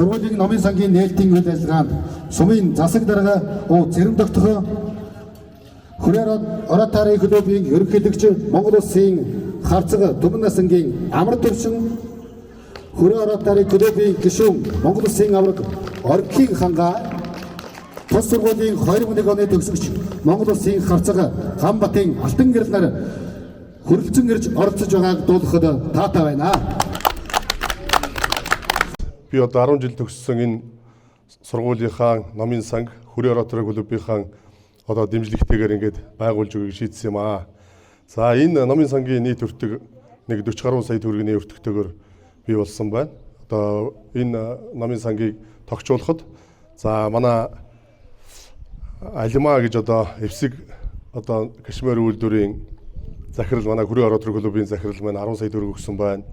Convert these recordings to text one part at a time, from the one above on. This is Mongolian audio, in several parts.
Сургуулийн номын сангийн нээлтийн үйл ажиллагаанд сумын засаг дарга У Цэрэн тогтхоо Хүрээ Ротари клубын ерөнхийлөгч Монгол улсын харцаг Түмэн насангийн амар төвшин Хүрээ Ротари клубын гишүүн Монгол улсын аварга Оркийн хангаа тус сургуулийн 2001 оны төгсөгч Монгол улсын харцаг Ганбатын алтан гэрэл нар хүрэлцэн ирж оролцож байгааг дуулгахад таатай байна. Би одоо 10 жил төгссөн энэ сургуулийнхаа номын санг Хүрээ Ротари клубынхаа одоо дэмжлэгтэйгээр ингээд байгуулж өгөхийг шийдсэн юм аа. За энэ номын сангийн нийт өртөг нэг 40 гаруй сая төгрөгийн өртөгтэйгээр бий болсон байна. Одоо энэ номын сангийг тогтчуулахад за манай Алимаа гэж одоо эвсэг одоо Кашмир үйлдвэрийн захирал манай Хүрээ Ротари клубын захирал маань 10 сая төгрөг өгсөн байна.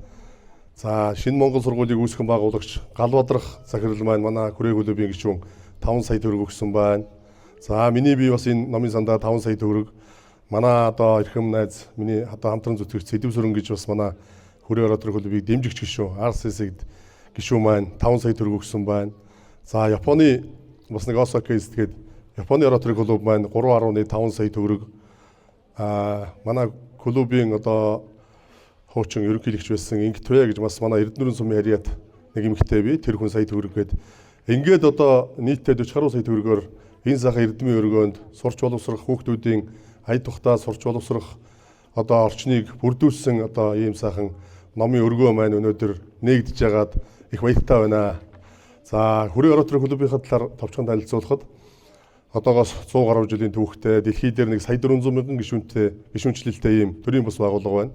За шинэ Монгол сургуулийг үүсгэн байгуулагч Галбадрах захирал маань манай Хүрээ клубын гишүүн 5 сая төгрөг өгсөн байна. За миний бие бас энэ номын сандаа 5 сая төгрөг манай одоо эрхэм найз миний одоо хамтран зүтгэгч Сэдв сүрэн гэж бас манай Хүрээ Ротари клубыг дэмжигч гишүүн RCC-д гишүүн маань 5 сая төгрөг өгсөн байна. За Японы бас нэг Осака гээд Японы Ротари клуб маань 3.5 сая төгрөг манай клубын одоо хуучин ерөнхийлөгч байсан Ингэтвэ гэж бас манай Эрдэнэрийн сумын харьяат нэг эмэгтэй бий тэр хүн сая төгрөг гээд ингээд одоо нийтдээ 40 гаруй сая төгрөгөөр энэ сайхан эрдмийн өргөөнд сурч боловсрох хүүхдүүдийн ая тухтаа сурч боловсрох одоо орчныг бүрдүүлсэн одоо ийм сайхан номын өргөө маань өнөөдөр нэгдэж байгаад их баяртай байна. За Хүрээ Ротари клубынхаа талаар товчхон танилцуулахад одоогоос 100 гаруй жилийн түүхтэй дэлхий дээр нэг 1,4 сая мянган гишүүнтэй гишүүнчлэлтэй ийм төрийн бус байгууллага байна.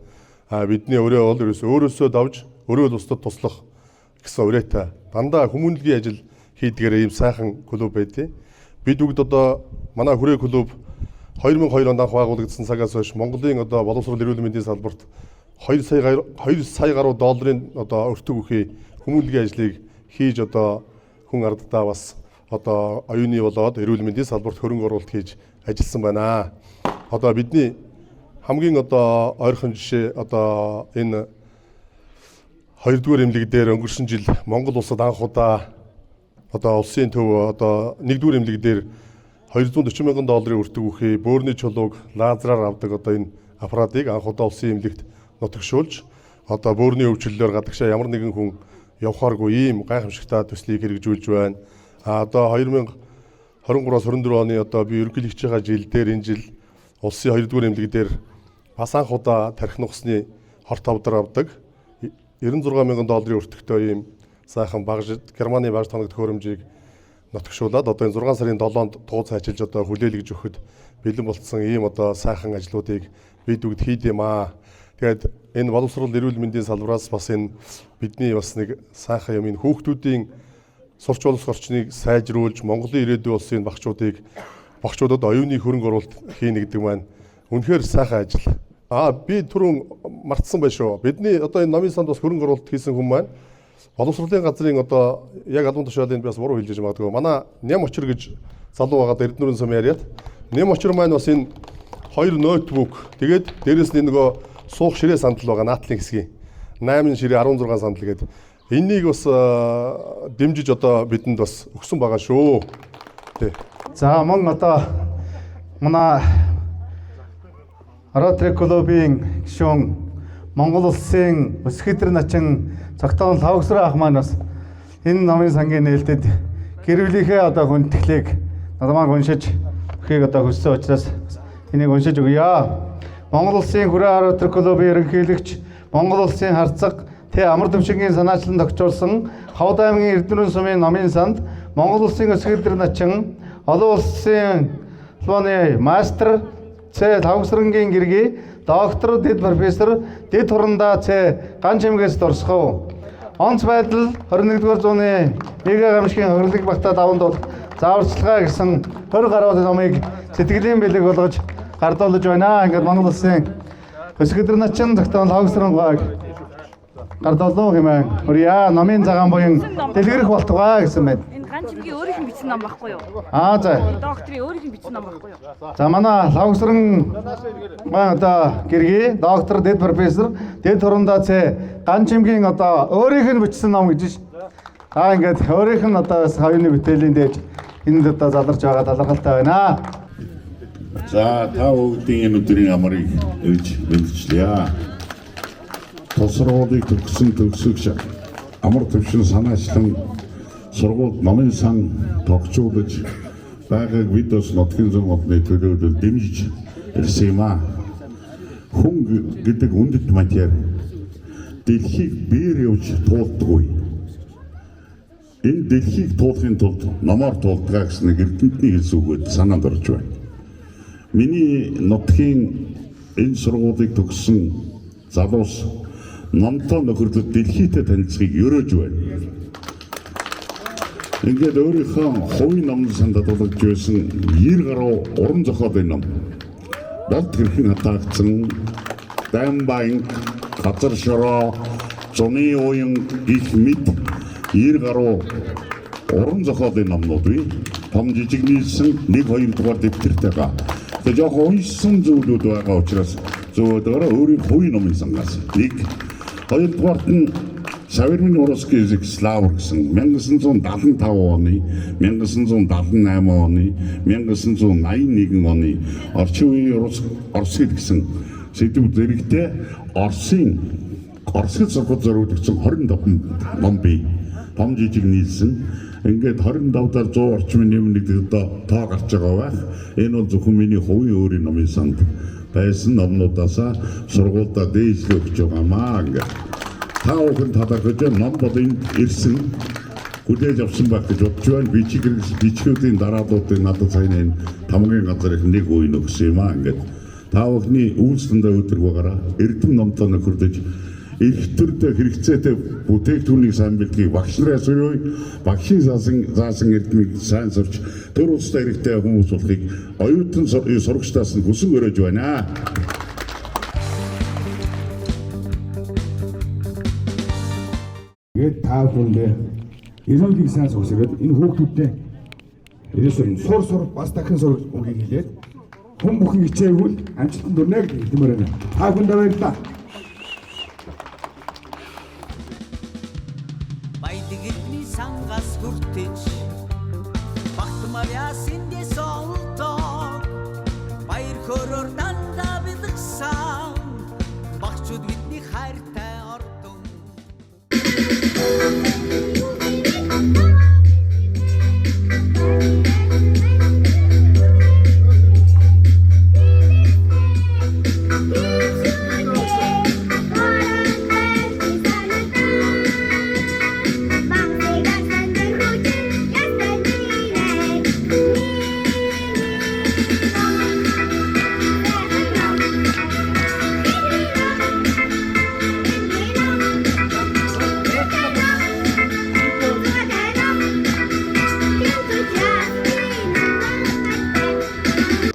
А бидний өрөө бол ерөөсөө өөрөөсөө давж өөрөө л бусдад туслах гэсэн уриатай. Дандаа хүмүүнлэгийн ажил хийдгээр ийм сайхан клуб байдیں۔ Бид бүгд одоо манай Хүрээ клуб 2002 онд анх байгуулагдсан цагаас хойш Монголын одоо боловсрол эрүүл мэндийн салбарт 2 сая 2 сая гаруй долларын одоо өртөг үхий хүмүүнлэгийн ажлыг хийж одоо хүн арддаа бас одоо оюуны болоод эрүүл мэндийн салбарт хөрөнгө оруулалт хийж ажилласан байна. Одоо бидний хамгийн одоо ойрхон жишээ одоо энэ хоёрдугаар эмнэлэг дээр өнгөрсөн жил Монгол улсад анх удаа одоо улсын төв одоо нэгдүгээр эмнэлэг дээр 240 мянган долларын өртөг үхий бөөрийн чулууг лазераар авдаг одоо энэ аппаратыг анх удаа улсын эмнэлэгт нутагшуулж одоо бөөрийн өвчлөлөөр гадагшаа ямар нэгэн хүн явхааргүй ийм гайхамшигтай төслийг хэрэгжүүлж байна. А одоо 2023-аас 24 оны одоо би ерөнхийлөгчийнхаа жил дээр энэ жил улсын 2-р эмнэлэг дээр бас анх удаа тархи нугасны хорт хавдар авдаг 96 мянган долларын өртөгтэй ийм сайхан багж Германы багж тоног төхөөрөмжийг нутагшуулад одоо энэ 6 сарын 7-нд тууз ажиллаж одоо хүлээлгэж өгөхөд бэлэн болцсон ийм одоо сайхан ажлуудыг бид бүгд хийд юм аа. Тэгээд энэ боловсрол эрүүл мэндийн салбараас бас энэ бидний бас нэг сайхан юм энэ хүүхдүүдийн сурч боловсрох орчныг сайжруулж Монголын ирээдүйн улсын багчуудыг багчуудад оюуны хөрөнгө оруулалт хийнэ гэдэг маань үнэхээр сайхан ажил. А би түрүүн мартсан байх шүү. Бидний одоо энэ номын санд бас хөрөнгө оруулалт хийсэн хүн маань боловсролын газрын одоо яг албан тушаалыг би бас буруу хэлж магадгүй. Манай Ням очир гэж залуу байгаад Эрдэнэрийн сумын яриад Ням очир маань бас энэ хоёр ноутбук тэгээд дээрэс нь нөгөө суух ширээ сандал байгаа наадлын хэсгийн 8 ширээ 16 сандал гээд энэнийг бас дэмжиж одоо бидэнд бас өгсөн байгаа шүү. Тэ. За мөн одоо манай Ротари клубын гишүүн Монгол улсын өсгөдөр начин Цогтоон Лхагвсран ах маань бас энэ номын сангийн нээлтэд гэр бүлийнхээ одоо хүндэтгэлийг надад уншиж өгөхийг одоо хүссэн учраас энийг уншиж өгье. Монгол улсын Хүрээ Ротари клубын ерөнхийлөгч Монгол улсын харцаг Т Амар Төвшингийн санаачлан тохижуулсан Ховд аймгийн Эрдэнэрийн сумын номын санд Монгол улсын өсгөдөр начин олон улсын холбооны мастер Ц Лхагвсрангийн гэргий доктор дэд профессор дэд хурандаа Ц Ган чимгээс дурсгав. Онц байдал 21-р зууны мега гамшигын хохирлыг багтаа даван туулах зааварчилгаа гэсэн 20 гаруй номыг сэтгэлийн бэлэг болгож гардуулж байна. Ингээд Монгол улсын өсгөдөр начин тогтоон Лхагвсран гойг гардуулав хэмээн хүрье. Номын цагаан буян дэлгэрэх болтугай гэсэн байна. Энэ Ган чимгийн өөрийнх нь бичсэн ном байхгүй юу? Аа за. Докторийн өөрийнх нь бичсэн ном байхгүй юу? За манай Лхагвсран маань одоо гэргий доктор дэд профессор дэд хурандаа Ц Ган чимгийн одоо өөрийнх нь бичсэн ном гэж ш. За ингээд өөрийнх нь одоо бас оюуны бүтээлийн дээж энд одоо заларч байгаа талархалтай байна. За та бүгдийн энэ өдрийн амрыг ирж мэдчлээ. Тус сургуулийг төгссөн төгсөгч амар төвшин санаачлан сургууль номын сан тогтцуулж байгааг бид бас нутгийн зам модны төлөөлөл дэмжиж ирсэн юм аа. Хүн гэдэг үндэт матер дэлхийг биеэр явж туулдаггүй. Энэ дэлхийг туулахын тулд номоор туулдгаа гэсэн нэг эрдэмтний хэлсэн үгүүд санаанд орж байна. Миний нутгийн энэ сургуулийг төгссөн залуус номтой нөхөрлөд дэлхийтэй танилцахыг ерөөж байна. Ингээд өөрийнхөө хувийн номон санд хадгалагдж байсан 90 гаруй уран зохиолын ном болд хэрхэн хатаагдсан Даймбайн, газар шороо, зуны уян гих мэт 90 гаруй уран зохиолын номнууд бий. Том жижиг нийлсэн 1 2 дугаар дэвтэртэй байгаа. Тэгээ жоохон уншсан зүйлүүд байгаа учраас зөөдөөрөө өөрийн хувийн номын сангаас нэг хоёрдугаарт нь Современный русский язык славр гэсэн 1975 оны, 1978 оны, 1981 оны орчин үеийн рус орос хэл гэсэн сэдв зэрэгтэй Оросын Орос хэл сурахад зориулагдсан 25 ном бий. Том жижиг нийлсэн. Ингээд 25 дараа 100 орчим нэм нэг одоо тоо гарч байгаа байх. Энэ бол зөвхөн миний хувийн өөрийн номын санд байсан номнуудаасаа сургуульдаа дээшлээ өгч байгаамаа ингээд. Та бүхэн талархаж ном бол энд ирсэн хүлээж авсан байх гэж бодож байна. Бичиг бичгүүдийн дарааллуудыг надад сайн энэ тамгын газар их нэг үе өгсөн юм аа ингээд. Та бүхний үйлс дандаа өдөр байгаараа эрдэм номтой нөхөрлөж эрх төрдөө хэрэгцээтэй бүтээгдэхүүнийг сайн бэлтгийг багш нарын суурь багшийн заасан эрдмийг сайн сурч төр улстай хэрэгтэй хүмүүс болохыг оюутан сурагчдаас нь хүсэн өрөөж байна. Тэгээд та бүхэндээ эрүүлгийг сайн сурсгээд энэ хүүхдүүдтэй ерөөсөө сур бас дахин сур үгийг хэлээд хүн бүхэн хичээвэл амжилтанд хүрнэ гэж хэлмээр байна. Та бүхэндээ баярлалаа. Баялаг эрдний сангаас хүртэж Багтмаар ясиндээс олдоо баяр хөөрөөр дандаа бэлгсэн багчууд бидний хайртай ордон.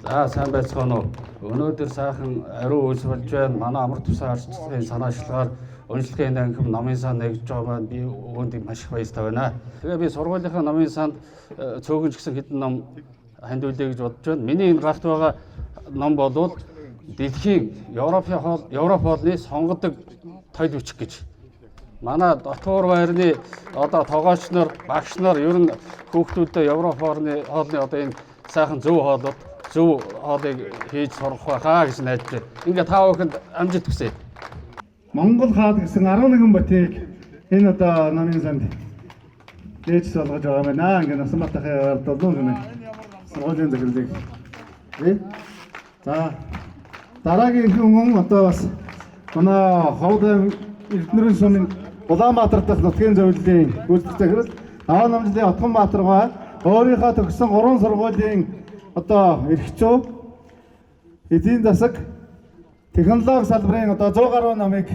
За сайн байцгаана уу. Өнөөдөр сайхан ариун үйлс болж байна. Манай амар тувсан арчлагын санаачлагаар уншлагын анхим номын сан нэгж байгаа маань би үүнд маш их баяртай байна. Тэгээ би сургуулийнхаа номын санд цөөхөн ч гэсэн хэдэн ном хандуулъя гэж бодож байна. Миний энэ гарт байгаа ном болвол дэлхийн Европын хоол, Европ хоолны сонгодог тойл бичиг гэж. Манай дотгуур байрны одоо тогооч нар, багш нар ер нь хүүхдүүдэд Европ хоолны одоо энэ сайхан зөв хоолууд зөв хоолыг хийж сурах байхаа гэж найдаж байна. Ингээ та бүхэнд амжилт хүсье. Монгол хаад гэсэн 11 ботыг энэ одоо номын санд дээж суулгаж байгаа байна. Ингээ Насанбаатахын ард болон гэнэ сургуулийн захирлыг. За дараагийн хүн одоо бас манай Ховд Эрдэнэрийн сумын Улаанбаатар дахь нутгийн зөвлөлийн гүйцэтгэх захирал Даваа намжлын Отгонбаатар гой өөрийнхөө төгссөн 3 сургуулийн одоо эрх зүй эдийн засаг технологи салбарын одоо 100 гаруй номыг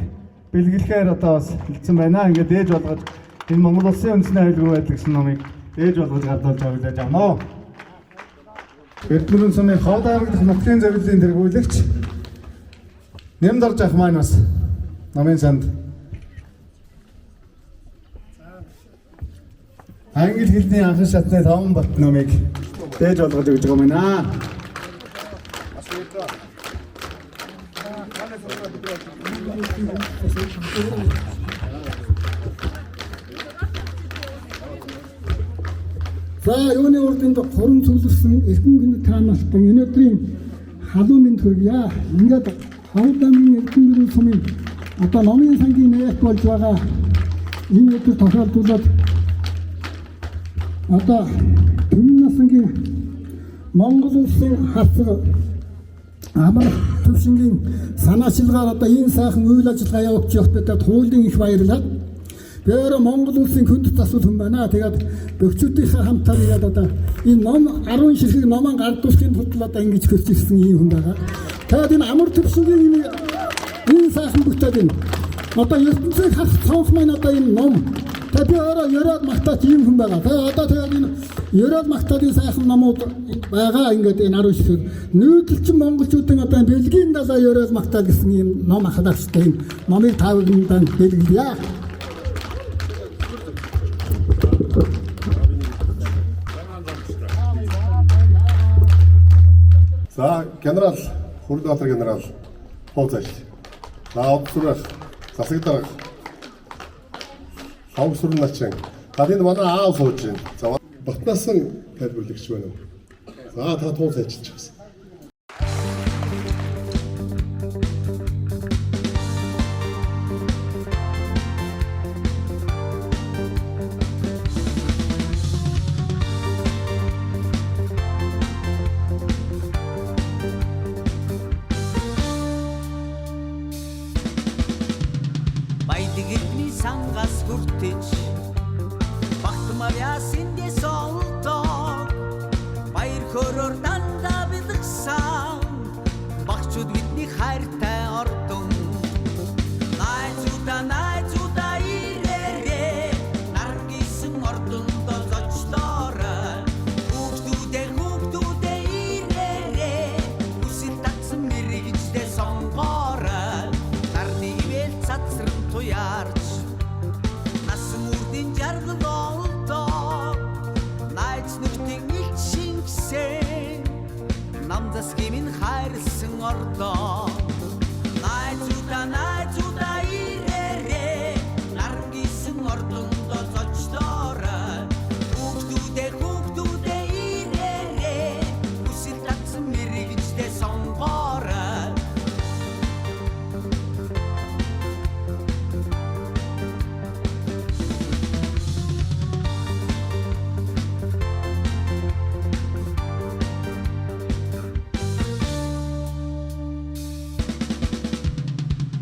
бэлгэлэхээр одоо бас хэлсэн байна. Ингээд дээж болгож энэ Монгол улсын үндэсний аюулгүй байдал гэсэн номыг дээж болгож гардуулж авъя авна. Эрдэнэрийн сумын Ховд аймаг дахь нутгийн зөвлөлийн тэргүүлэгч Нэмдорж ах маань бас номын санд англи хэлний анхан шатны 5 бат номыг дээж болгож өгч байгаа юм байна. За юуны урд энд хуран цугларсан эрхэм гэнэ та нартан өнөөдрийн халуун мэнд хүргье. Ингээд Ховд аймгийн Эрдэнэ бэрүүн сумын одоо номын сангийн нээлт болж байгаа энэ өдөр тохиолдуулаад одоо Түмэн насангийн Монгол улсын хацар амар төвшингийн санаачилгаар одоо энэ сайхан үйл ажиллагаа явуулж явахдаа хуулийн их баярлалаа. Би өөрөө Монгол улсын хүнд засвал хүн байна. Тэгээд бөхчүүдийнхээ хамтаар ирээд одоо энэ ном 10 ширхэг номон гардуулахын тулд одоо ингэж хөрч ирсэн ийм хүн байгаа. Тэгээд энэ амар төвшингийн энэ сайхан бүтээл энэ одоо ертөнцийг харах цонх маань одоо энэ ном. Тэгээд би өөрөө Ерөөл Махтаач ийм хүн байгаа. Тэгээд одоо тэгээд энэ Ерөөл Махтаалын сайхан номууд байгаа ингээд энэ 10 ширхэг. Нүүдэлчин монголчуудын одоо энэ Бельгийн далай Ерөөл Махтаал гэсэн ийм ном ахлагчтай ийм номыг та бүхэнд бэлгэлье. За генерал Хүрдбаатар генерал хууц ажил. За Одсүрэх засаг дарга Лхагвсүрэн начин. За тэнд манай аав сууж байна. За Батнасан тайлбарлагч байна уу? За та тууц ажиллаж байсан. Баялаг эдний сангаас хүртэж Багтмаар ясиндээс олдоо Баяр хөөрөөр дандаа бэлгсэн Багчууд бидний хайртай ордон. Найзуудаа найзуудаа ирээрээ Наран гисэн ордондоо зочлоорой. Хүүхдүүдээ хүүхдүүдээ ирээрээ Хүсэл татсан мэргэжлээ сонгоорой. Нарны ивэл цацран туяарч Насан үрдийн жаргал олдоо. Найз нөхдийн илч шингэсэн Нам засгийн минь хайрлсан ордоо. Найзуудаа найзуудаа ирээрээ Наран гисэн ордондоо зочлоорой. Хүүхдүүдээ хүүхдүүдээ ирээрээ Хүсэл татсан мэргэжлээ сонгоорой.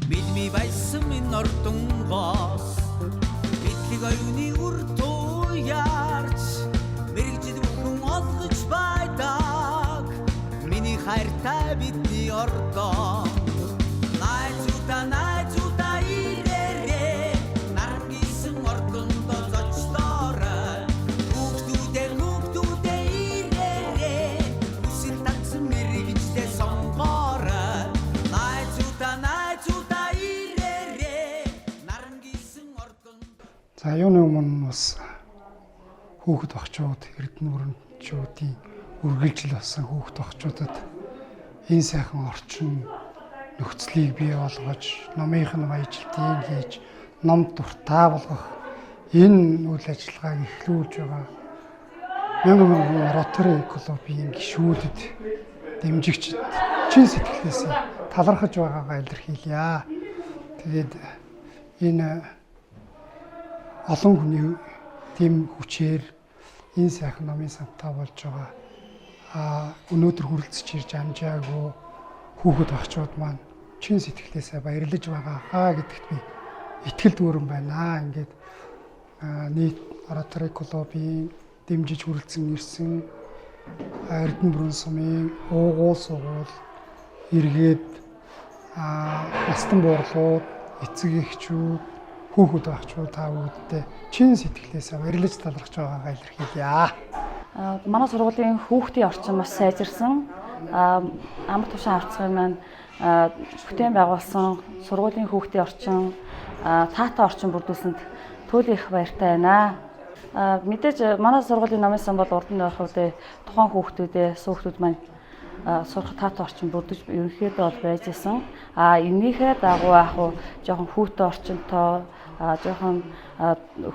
Бидний байсан минь ордонгоос Бидлэг оюуны үр туяарч Мэргэжил бүхэн олгож байдаг Миний хайртай бидний ордон. Найзуудаа найзуудаа ирээрээ Наран гисэн ордондоо зочлоорой. Хүүхдүүдээ хүүхдүүдээ ирээрээ Хүсэл татсан мэргэжлээ сонгоорой. Найзуудаа найзуудаа ирээрээ Наран гисэн ордондоо. За юуны өмнө бас хүүхэд багчууд Эрдэнэ өрнчүүдийн үргэлжил болсон хүүхэд багчуудад энэ сайхан орчин нөхцөлийг бий болгож номынх нь баяжилтыг хийж ном дуртай болгох энэ үйл ажиллагааг эхлүүлж байгаа мянган мянган Ротари клубын гишүүдэд дэмжигчид чин сэтгэлээс талархаж байгаагаа илэрхийлье. Тэгээд энэ олон хүний дэм хүчээр энэ сайхан номын сантай болж байгаа. Өнөөдөр хүрэлцэж ирж амжаагүй хүүхэд багчууд маань чин сэтгэлээсээ баярлаж байгаа хаа гэдэгт би итгэл дүүрэн байна. Ингээд нийт Ротари клубын дэмжиж хүрэлцэн ирсэн Эрдэнэ бүрэн сумын уугуул сугуул эргээд настан буурлууд, эцэг эхчүүд, хүүхэд багчууд та бүгдтэй чин сэтгэлээсээ баярлаж талархаж байгаагаа илэрхийлье. Манай сургуулийн хүүхдийн орчин маш сайжирсан. Амар тушаан авцгын маань бүтээн байгуулсан сургуулийн хүүхдийн орчин, таатай орчин бүрдүүлсэнд туйлын их баяртай байна. Мэдээж манай сургуулийн номын сан бол урд нь байх үедээ тухайн хүүхдүүдээ, сүүхтүүд маань сурах таатай орчин бүрдэж ерөнхийдөө бол байж исэн. Эннийхээ дагуу яг уу жоохон хүүтэн орчинтой Жоохон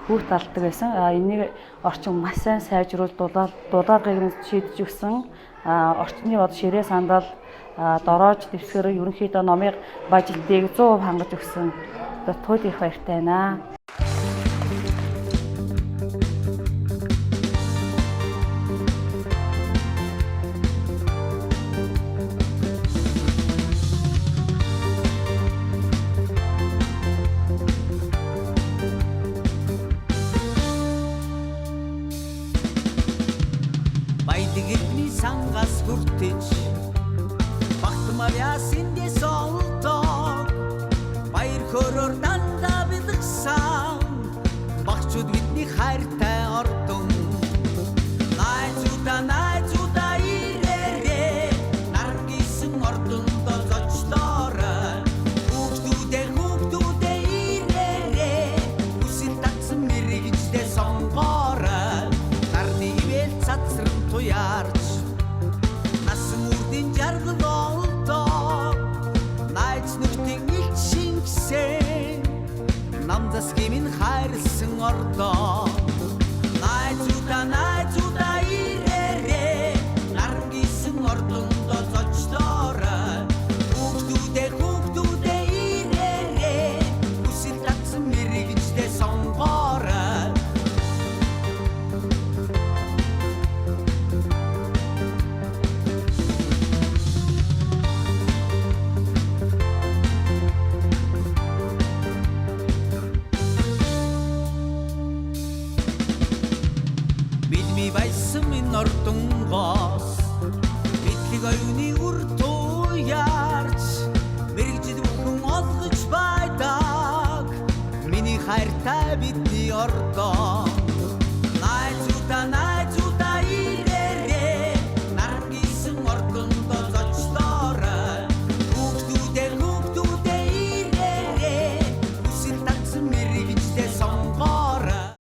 хүүхд алддаг байсан. Энийг орчин маш сайн сайжруулж дулааргыг нь шийдэж өгсөн. Орчны бод ширээ сандал, дорож дэвсгэр ерөнхийдөө номыг бажилтыг 100% хангаж өгсөн. Одоо туд их баяртай байна. Баялаг эрдний сангаас хүртэж Багтмал ясиндээс олдог баяр хөөрөөр дандаа бэлгсэн багчууд бидний хайртай ордон. Найзуудаа найзуудаа ирээрээ наран гисэн ордондоо зочлоорой. Хүүхдүүдээ хүүхдүүдээ ирээрээ хүсэл татсан мэргэжлээ сонгоорой. Нарны ивэл цацран туяарч насан үрдийн жаргал олдоо. Найз нөхдийн илч шингэсэн нам засгийн минь хайрлсан ордоо. Найзуудаа найзуудаа ирээрээ наран гисэн ордондоо зочлоорой. Хүүхдүүдээ хүүхдүүдээ ирээрээ хүсэл татсан мэргэжлээ сонгоорой. Бидний баясан минь ордонгоос бидлэг оюуны үр туяарч мэргэжил бүхэн олгож байдаг миний хайртай бид